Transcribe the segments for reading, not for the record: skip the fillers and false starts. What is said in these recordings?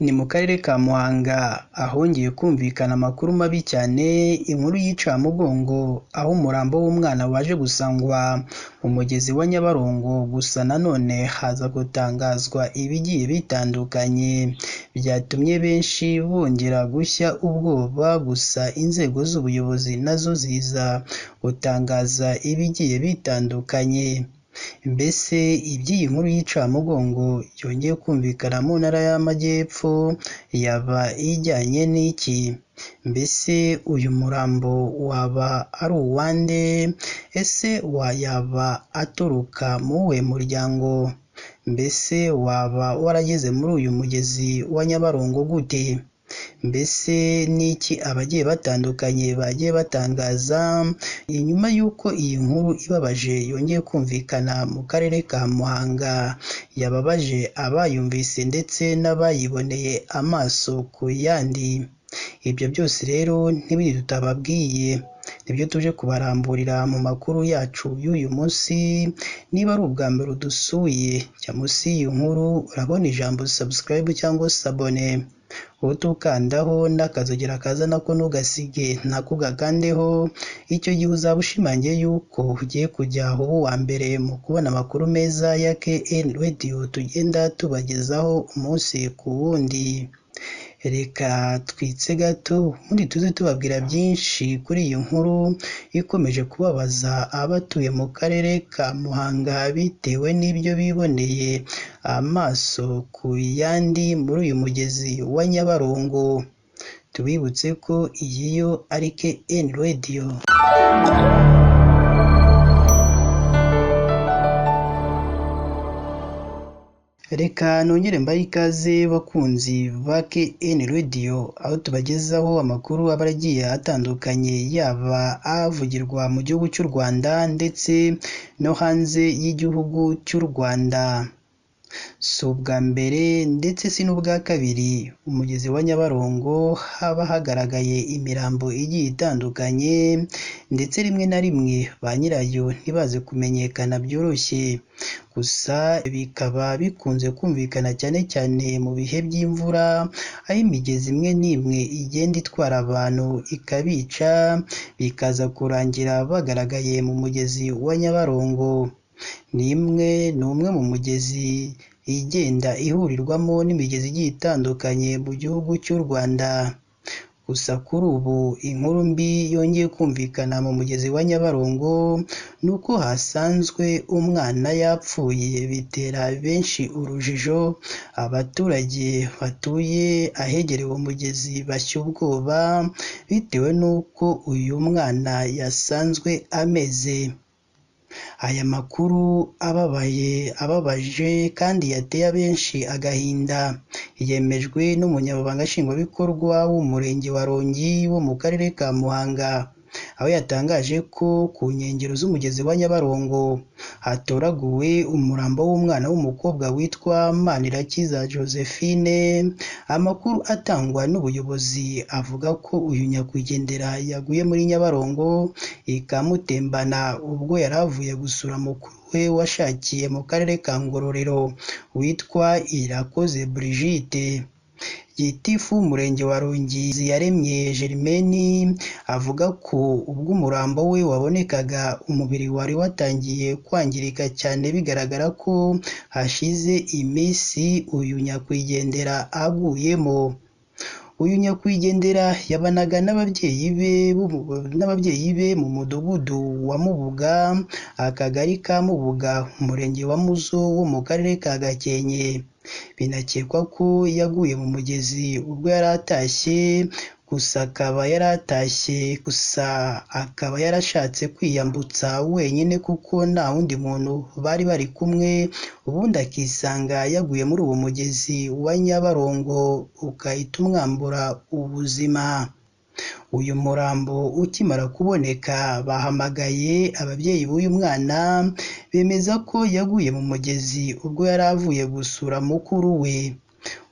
Ni mu karere ka Muhanga ahongeye kumvikana amakuru mabi cyane, inkuru y'incamugongo aho umurambo w'umwana waje gusangwa mu mugezi wa Nyabarongo, gusa nanone haza gutangazwa ibigiye bitandukanye byatumye benshi bongera gushya ubwoba, gusa inzego z'ubuyobozi nazo ziza gutangaza ibigiye bitandukanye. Mbese iby'iyi nkuru y'incamugongo yongeye kumvikana mu ntara y'Amajyepfo yaba ijyanye n'iki? Mbese uyu murambo waba ari uwande? Ese wayaba aturuka mu wuhe muryango? Mbese waba warageze muri uyu mugezi wa Nyabarongo gute? Mbese n'iki abagiye batandukanye bagiye batangaza nyuma y'uko iyi nkuru ibabaje yongeye kumvikana mu karere ka Muhanga, yababaje abayumvise ndetse n'abayiboneye amaso ku yandi? Ibyo byose rero n'ibindi tutababwiye nibyo tuje kubaramburira mu makuru yacu y'uyu munsi. Niba ari ubwa mbere udusuye jya munsi y'iyi nkuru urabona ijambo subscribe cyangwa s'abone, uhite ukandaho n'akazogera kaza nako ntugasige nako ugakandeho, icyo gihe uzaba ushimangiye yuko ugiye kujya uba uwa mbere mu kubona amakuru meza ya KN Radio tugenda tubagezaho umunsi ku wundi. Reka twitse gato ubundi tuze tubabwira byinshi kuri iyi nkuru ikomeje kubabaza abatuye mu karere ka Muhanga bitewe n'ibyo biboneye amaso ku yandi muri uyu mugezi wa Nyabarongo. Tubibutse ko iyi yo ari KN Radio. Reka nongere mbahe ikaze bakunzi ba KN Radio, aho tubagezaho amakuru aba agiye atandukanye yaba avugirwa mu gihugu cy'u Rwanda ndetse no hanze y'igihugu cy'u Rwanda. Si ubwa mbere ndetse si n'ubwa kabiri umugezi wa Nyabarongo haba hagaragaye imirambo igiye itandukanye, ndetse rimwe na rimwe ba nyirayo ntibaze kumenyekana byoroshye, gusa bikaba bikunze kumvikana cyane cyane mu bihe by'imvura, aho imigezi imwe n'imwe igenda itwara abantu ikabica, bikaza kurangira bagaragaye mu mugezi wa Nyabarongo. Ni umwe mu mugezi igenda ihurirwamo n'imigezi igiye itandukanye mu gihugu cy'u Rwanda. Gusa kuri ubu inkuru mbi yongeye kumvikana mu mugezi wa Nyabarongo ni uko hasanzwe umwana yapfuye, bitera benshi urujijo, abaturage batuye ahegereye uwo mugezi bashya ubwoba bitewe n'uko uyu mwana yasanzwe ameze. Aya makuru ababaje kandi yateye abenshi agahinda, yemejwe n'umunyamabanga nshingwabikorwa w'umurenge wa Rongi wo mu karere ka Muhanga, aho yatangaje ko ku nkengero z'umugezi wa Nyabarongo hatoraguwe umurambo w'umwana w'umukobwa witwa Manirakiza Josephine. Amakuru atangwa n'ubuyobozi avuga ko uyu nyakwigendera yaguye muri Nyabarongo ikamutembana ubwo yari avuye gusura mukuru we washakiye mu karere ka Ngororero witwa Irakoze Brigitte. Gitifu w'umurenge wa Rongi Ziyaremye Germaine avuga ko ubwo umurambo we wabonekaga umubiri wari watangiye kwangirika cyane, bigaragara ko hashize iminsi uyu nyakwigendera aguyemo. Uyu nyakwigendera yabanaga n'ababyeyi be mu mudugudu wa Mubuga, akagari ka Mubuga, umurenge wa Muzo wo mu karere ka Gakenke. Binakekwa ko yaguye mu mugezi ubwo yari atashye, gusa akaba yaratashye gusa akaba yarashatse kwiyambutsa wenyine kuko nta wundi muntu bari bari kumwe, ubundi akisanga yaguye muri uwo mugezi wa Nyabarongo ugahita umwambura ubuzima. Uyu murambo ukimara kuboneka bahamagaye ababyeyi b'uyu mwana bemeza ko yaguye mu mugezi ubwo yari avuye gusura mukuru we.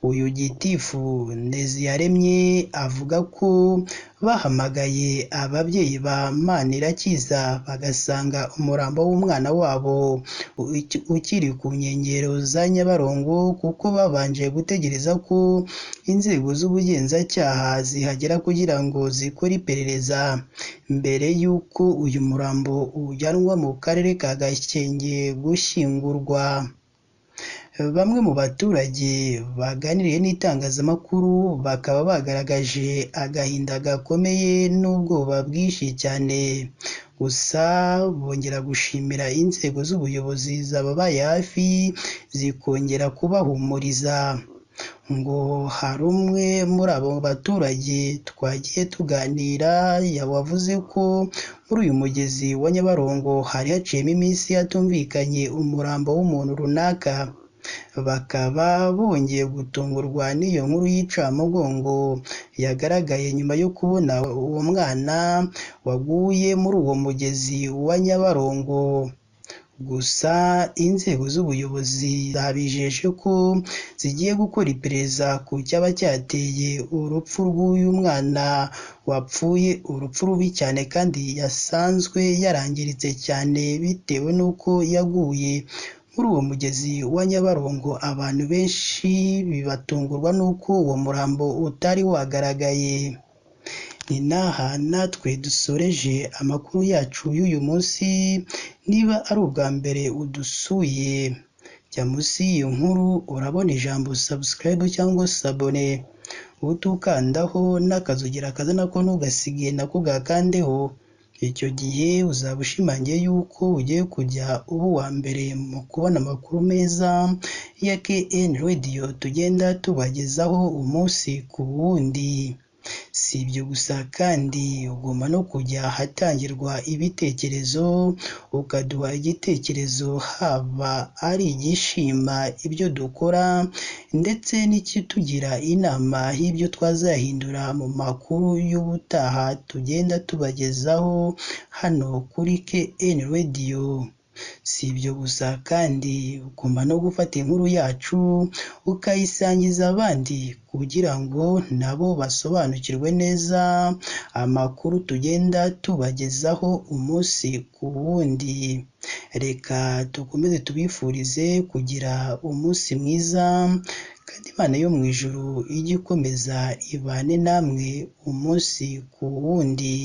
Uyu gitifu Nteziyaremye avuga ko bahamagaye ababyeyi ba Manirakiza bagasanga umurambo w'umwana wabo ukiri ku nkengero za Nyabarongo, kuko babanje gutegereza ko inzego z'ubugenzacyaha zihagera kugira ngo zikore iperereza mbere y'uko uyu murambo ujyanwa mu karere ka Gakenke gushyingurwa. Bamwe mu baturage baganiriye n'itangazamakuru bakaba bagaragaje agahinda gakomeye n'ubwoba bwinshi cyane, gusa bongera gushimira inzego z'ubuyobozi zababaye hafi zikongera kubahumuriza. Ngo hari umwe muri abo baturage twagiye tuganira wavuze ko muri uyu mugezi wa Nyabarongo hari haciyemo iminsi hatumvikanye umurambo w'umuntu runaka, bakaba bongeye gutungurwa n'iyo nkuru y'incamugongo yagaragaye nyuma yo kubona uwo mwana waguye muri uwo mugezi wa Nyabarongo. Gusa inzego z'ubuyobozi zabijeje ko zigiye gukora iperereza ku cyaba cyateye urupfu rw'uyu mwana wapfuye urupfu rubi cyane kandi yasanzwe yarangiritse cyane bitewe n'uko yaguye muri uwo mugezi wa Nyabarongo. Abantu benshi bibatungurwa n'uko uwo murambo utari wagaragaye. Ni n'aha natwe dusoreje amakuru yacu y'uyu munsi. Niba ari ubwa mbere udusuye, jya munsi y'iyi nkuru urabona ijambo subscribe cyangwa s'abone, utukandaho n'akazogera kaza nako ntugasige nako gakandeho. Icyo gihe uzaba ushimangiye yuko ugiye kujya uba uwa mbere mu kubona amakuru meza ya KN Radio tugenda tubagezaho umunsi ku wundi. Si ibyo gusa kandi ugomba no kujya ahatangirwa ibitekerezo ukaduha igitekerezo, haba ari igishima ibyo dukora ndetse n'ikitugira inama y'ibyo twazahindura mu makuru y'ubutaha tugenda tubagezaho hano kuri KN Radio. Si ibyo gusa kandi ugomba no gufata inkuru yacu ukayisangiza abandi kugira ngo nabo basobanukirwe neza amakuru tugenda tubagezaho umunsi ku wundi. Reka dukomeze tubifurize kugira umunsi mwiza, kandi Imana yo mu ijuru ijye ikomeza ibane namwe umunsi ku wundi.